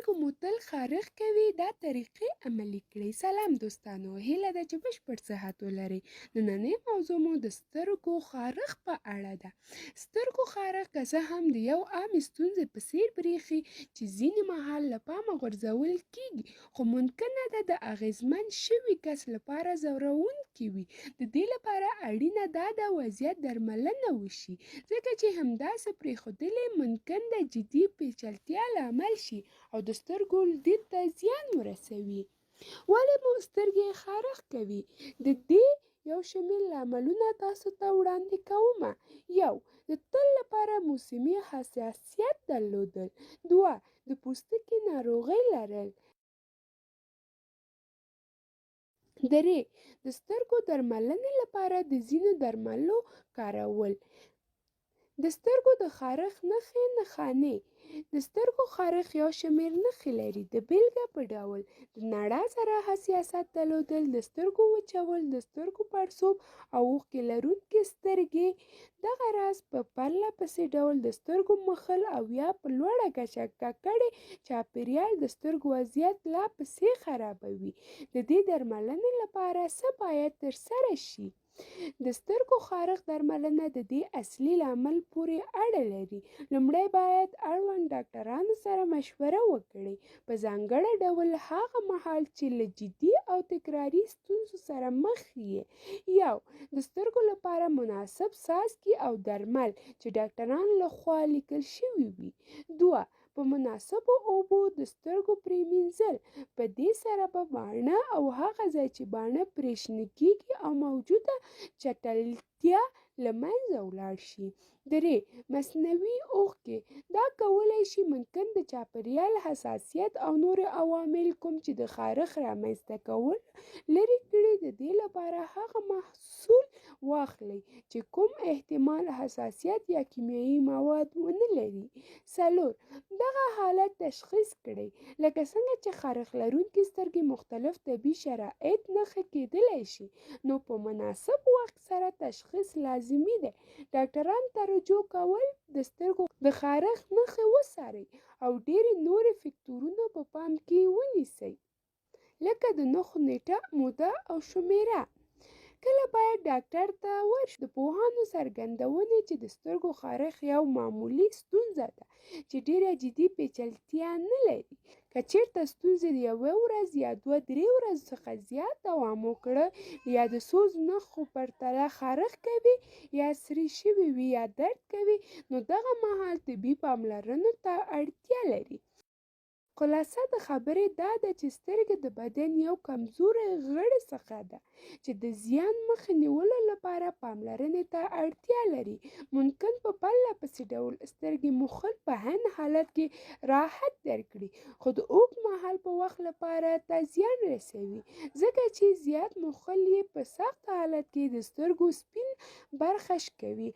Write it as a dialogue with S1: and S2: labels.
S1: سترګو مو تل خارښ کوي دا طریقې عملي کړئ. سلام دوستانو، هیله ده چې بشپړ صحت ولرئ. نننۍ موضوع مو د سترګو خارښ په اړه ده. سترګو خارښ که څه هم د یو عامې ستونزې په څیر بریښي چې ځینې مهال له پامه غورځول کیږي، خو ممکنه ده د اغیزمن شوي کس لپاره ځورونکې وي. د دې لپاره اړینه دا ده وضعیت درملنه وشي، ځکه چې همداسې پرېښودل یې ممکن د جدي پېچلتیا لامل شي او د سترګو لید ته زیان ورسوي. ولې مو سترګې خارښ کوي؟ د دې یو شمېر لاملونه تاسو ته وړاندې کوم. یو، د تل لپاره موسمي حساسیت درلودل. دوه، د پوستکي ناروغۍ لرل. درې، د سترګو درملنې لپاره د ځینو درملو کارول. د سترګو د خارښ نښې نښانې. د سترګو خارښ یو شمېر نښې لري، د بېلګه په ډول د نړا سره حساسیت درلودل، د سترګو وچول، د سترګو پړسوب او اوښکې لرونکې سترګې. دغه راز په پرله پسې ډول د سترګو مښل او یا په لوړه کچه ککړې چاپېریال د سترګو وضعیت لا پسې خرابوي. د دې درملنې لپاره څه باید ترسره شي؟ د سترګو خارښ درملنه د دې اصلي لامل پورې اړه لري. لومړی باید اړوند ډاکټرانو سره مشوره وکړئ، په ځانګړه ډول هغه مهال چې له جدي او تکراري ستونزو سره مخ یې. یو، د سترګو لپاره مناسب څاڅکي او درمل چې ډاکټرانو له خوا لیکل شوي وي. دوه، په مناسبو اوبو د سترګو پرېمینځل، په دې سره به باڼه او هغه ځای چې باڼه پرې شنه کېږي او موجوده چټلتیا له منځه ولاړ شي. درې، مصنوعي اوښکې، دا کولی شي ممکن د چاپېریال حساسیت او نور عوامل کوم چې د خارښ رامنځته کول لرې کړي. د دې لپاره هغه محصول واخلئ چې کوم احتمال حساسیت یا کیمیاوي مواد ونه لري. څلور، دغه حالت تشخیص کړئ. لکه څنګه چې خارښ لرونکې سترګې مختلف طبي شرایط نښه کېدلی شي، نو په مناسب وخت سره تشخیص لازمي دی. ډاکټرانو ته رجوع کول، د سترګو د خارښ نښې وڅارئ او ډېری نورې فکتورونه په پام کې ونیسئ، لکه د نښو نېټه، موده او شمېره. کله باید ډاکټر ته ورشو؟ د پوهانو څرګندونې چې د سترګو خارښ یو معمولي ستونزه ده چې ډېره جدي پېچلتیا نه لري. که چېرته ستونزې د یوې ورځ یا دوه درې ورځو څخه زیات دوام وکړ، یا د څو نښو پرتله خارښ کوي، یا سرې شوي وي یا درد کوي، نو دغه مهال طبي پاملرنو ته اړتیا لري. خلاصه د خبرې دا ده چې سترګې د بدن یو کمزوری غړی څخه ده چې د زیان مخې نیولو لپاره پاملرنې ته اړتیا لري. ممکن په پرله پسې ډول سترګې موښل په عین حالت کې راحت درکړي، خو د اوږد مهال په وخت لپاره ته زیان رسوي، ځکه چې زیات موښل یې په سخت حالت کې د سترګو سپین برخه شکوي.